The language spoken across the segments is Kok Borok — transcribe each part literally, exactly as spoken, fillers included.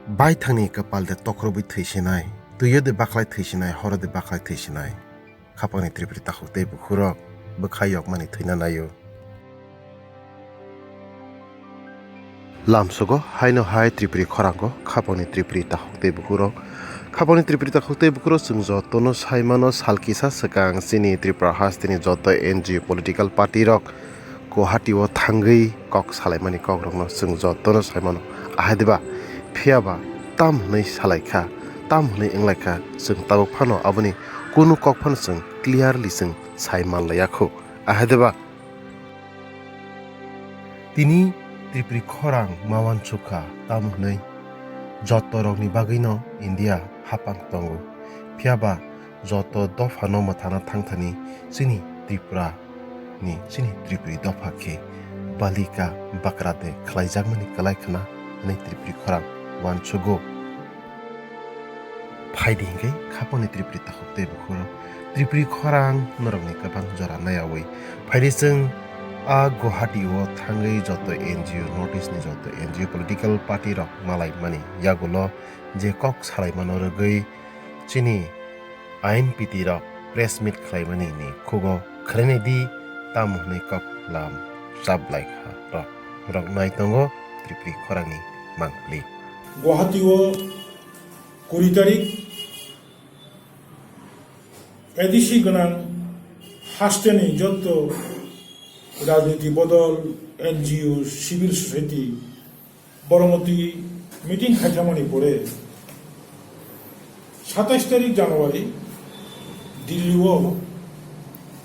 Baithangni kwpal de tokrobwi thwisinai, twio de bakhlai thwisinai, horo de bakhlai thwisinai. Khapangni tripri takhuk tei bukhurok bwkha yokmani thwina naio. Lamsogo haino hai tripri khorango khapangni tripri takhuk tei bukhurok. Khapangni tripri takhuk tei bukhurok chwng jotono saimano sal kisa swkang chini Tripura hasteni joto N G O political party rok Guwahati o thangwi kok salaimani kokrokno chwng jotono saimano, ahai deba? Phiyaba tam hwnwi salaikha, tam hwnwi wnglaikha, chwng tabuk phano aboni kunu kok phano chwng clearly chwng sai manlaiya khu, ahai deba? Tini Tripuri khorang ma uansukha, tam hwnwi joto rokni bagwino India haphang tongo, phiyaba joto dophano mwthangna thangthani chini Tripura ni chini Tripuri dopha khe balika bakrade khlaijakmani kwlai khna hwnwi Tripuri khorang uansugo. Phaidi hinkhe khapangni Tripuri takhuk tei bukhurok Tripuri khorang norokni kwbang jora nayawi phaidi chwng a Guwahati o thangwi joto N G O, North East ni joto N G O political party rok malaimani yagulo je kok salaimano rwgwi chini I N P T rok press meet khlaimani ni khugo khwlainai di, tamo hwnwi kok lam chablai kha rok, rok nai tongo Tripuri khorangni mangpili. Guwahati o kuri tarik A D C gwnang hasteni jotto rajniti bodol, N G O, civil society, boromoti meeting khaithamani pore satais tarik January Delhi o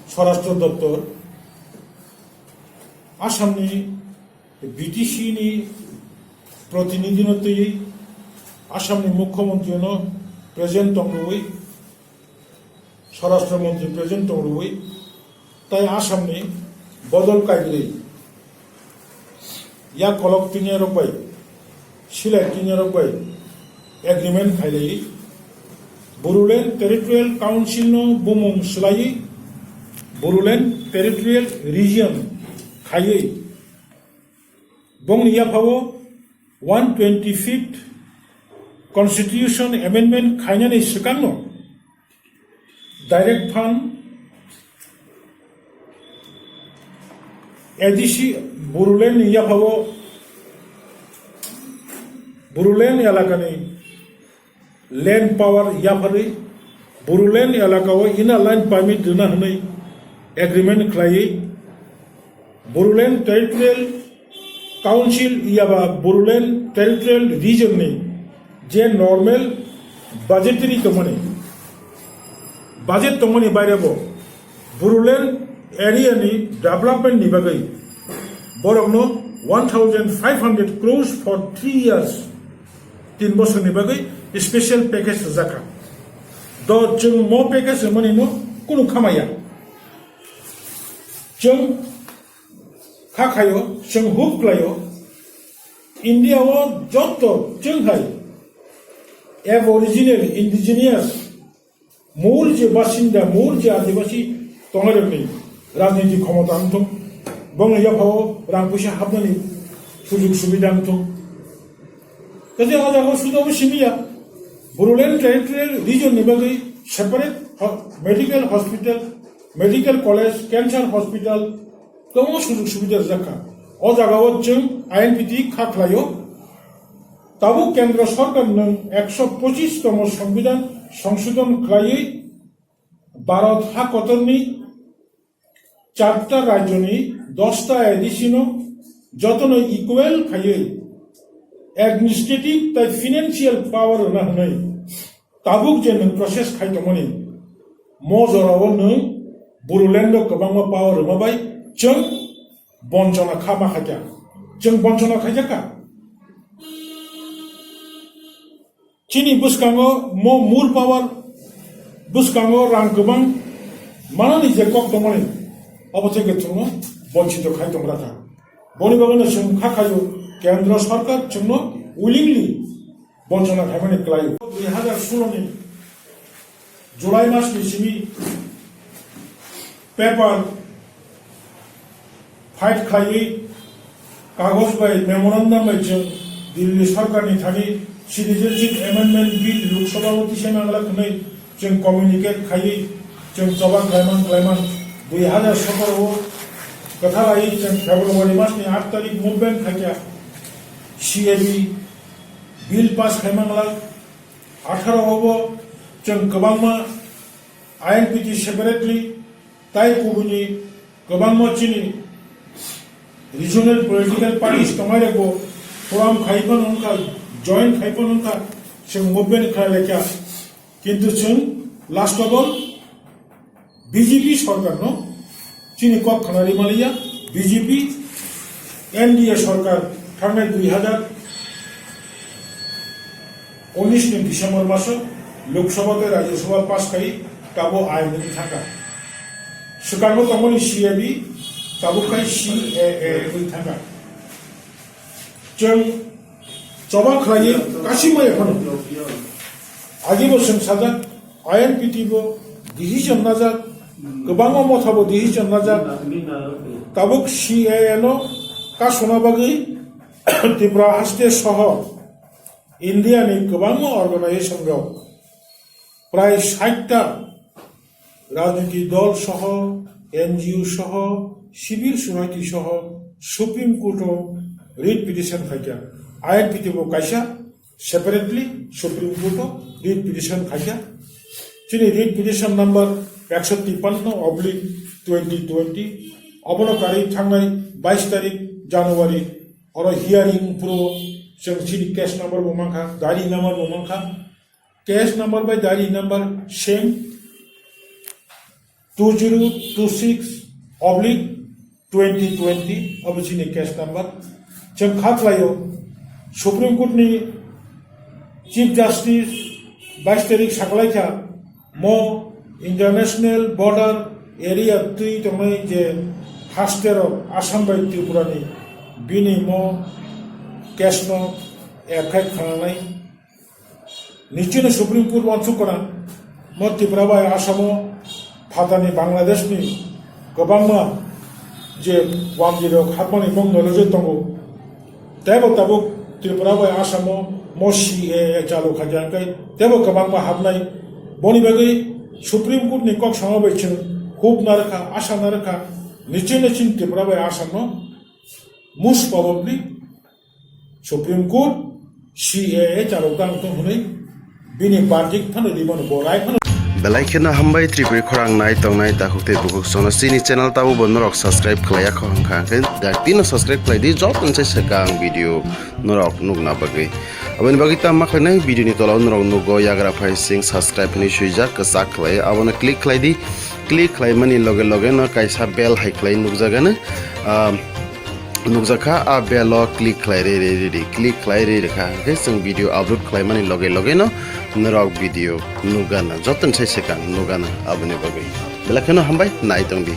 Swarashtra Doptor Assamni B T C ni protinidhino twiwi Assamni Mukhyamantri no present tongrwi, Swarashtra Mantri present tongrwi, tai Assamni bodol kaibrwi yak kolok twinyarok bai, silai twinyarok bai agreement khailaiwi, Bodoland Territorial Council no bumung swlaiwi Bodoland Territorial Region khaiwi, bongni yaphao one twenty fifth Constitution Amendment khainani swkangno direct fund A D C Bodoland ni yaphao Bodoland elakani land power yapharwi Bodoland elakao Inner Line Permit rwna hwnwi agreement khlaiwi Bodoland Territorial Council yaba Bodoland Territorial Region ni je normal budgetary tongmani, budget tongmani bairebo Bodoland area ni development ni bagwi borokno one thousand five hundred crores for three years, tin bosor ni bagwi special package rwjakha. Do chwng mo package rwmani no kunu khamaya. Chwng kha khaio, chwng hope khlaio, India o jotto chwng hai Aboriginal, Indigenous, mul je basinda, mul je Adibasi tongnai rokni rajniti khomota wngthung, bongni yaphao rang puisa hapnani sujug subida wngthung. Kaje o jaga suda bo simiya, Bodoland Territorial Region ni bagwi separate ho-, medical hospital, medical college, cancer hospital, kwbangma sujug subida rwjakha. O jaga o chwng I N P T kha khlaio. Tabuk Kendra Sorkar nwng ekso pochis tomo Songbidan songsodon khlaiwi Bharat ha kotorni charta rajyoni dosta A D C no jotono equal khaiwi administrative tai financial power rwna hwnwi tabuk je nwng process khai tongmani, mo jorao nwng Bodoland o kwbangma power rwma bai chwng bonchona kha ma khaikha, chwng bonchona khaijakha. Chini bwskango mo mul power bwskango rang kwbang manani je kok tongmani, obo theke chwngno bonchito khai tongrakha. Boni bagwino chwng kha khaio Kendra Sorkar chwngno willingly bonchona khaimani kwlaio. Dui hazar solo ni July mas ni simi paper fight khlaiwi kagoj bai memorandum bai chwng Delhi sorkarni thani Citizenship Amendment Bill Lok Sabha o tisa manglak hwnwi chwng communicate khaiwi chwng choba khlaimang khlaimang dui hazar sotoro o kwthalaiwi chwng February masni aat tarik movement khaikha C A B bill pass khaimanglak atharo o bo chwng kwbangma I N P T separately tai kubuni kwbangma chini regional political parties tongnai rokbo forum khai phano wngkha, join khai phano wngkha, chwng movement khlai laikha. Kintu chwng last of all B J P sorkarno chini kok khna ri maliya. B J P N D A sorkar thangnai dui hazar unis ni December maso Lok Sabha tei Rajya Sabha pass khai tabo ain wngwi thangkha. Swkango tongmani C A B tabuk khai C A A wngwi thangkha. Chwng choba khlaiwi kasima ekhano. Agibo chwng sajak, I N P T bo decision najak, kwbangma motha bo decision najak. Tabuk C A A no kasuna bagwi Tripura haste soho India ni kwbangma organization rok prai sait ta rajniti dol soho, N G O soho, civil society soho Supreme Court o writ petition khaikha. I N P T bo kaisa separately Supreme Court o writ petition khaikha. Chini writ petition number ekso tipanno oblique twenty twenty. Obono karwi thangnai bais tarik January oro hearing phuru chwng chini case number bo mankha, diary number bo mankha. Case number by diary number same two zero two six oblique twenty twenty obo chini case number. Chwng kha khlaio Supreme Court ni Chief Justice bais tarik sakalaikha mo international border area twi tongnai je haste rok Assam bai Tripura ni bini mo case no effect khananai. Nichino Supreme Court wansuk kana mo Tripura bai Assamo phatani Bangladesh ni kwbangma je wamjirok hapmani mung nolajak tongo. Tebo tabuk Tripura bai Assamo mo C A A chalu khaikha hwnkhe tebo kwbangma hapnai. Boni bagwi Supreme Court ni kok sama bai chwng huk narwkha, asa narwkha. Nichino chini Tripura bai Assamo most probably Supreme Court C A A chalok tang tong hwnwi bini verdict phano rimano bo rai phano. Belai kheno hambai Tripuri khorang nai tongnai takhuk tei bukhuk sono chini channel tabo bo norok subscribe khlaiya kho hwnkha hwnkhe da tino subscribe khlai di joto se swkang video norok nukna bagwi. Aboni bagwi tamo khlainai video ni tola o norok nugo yagra phai sing subscribe hwnwi swijak kwchak khlai abono click khlai di. Click khlaimani loge loge no kaisa bell hai khlai nukjagano. Ah, nukjakha, a bell o click khlai re re re re, click khlai re re kha, hwnkhe chwng video upload khlaimani loge loge no norok video nukgana, joto ni sai swkang nukgana aboni bagwi. Belai kheno hambai, nai tong di.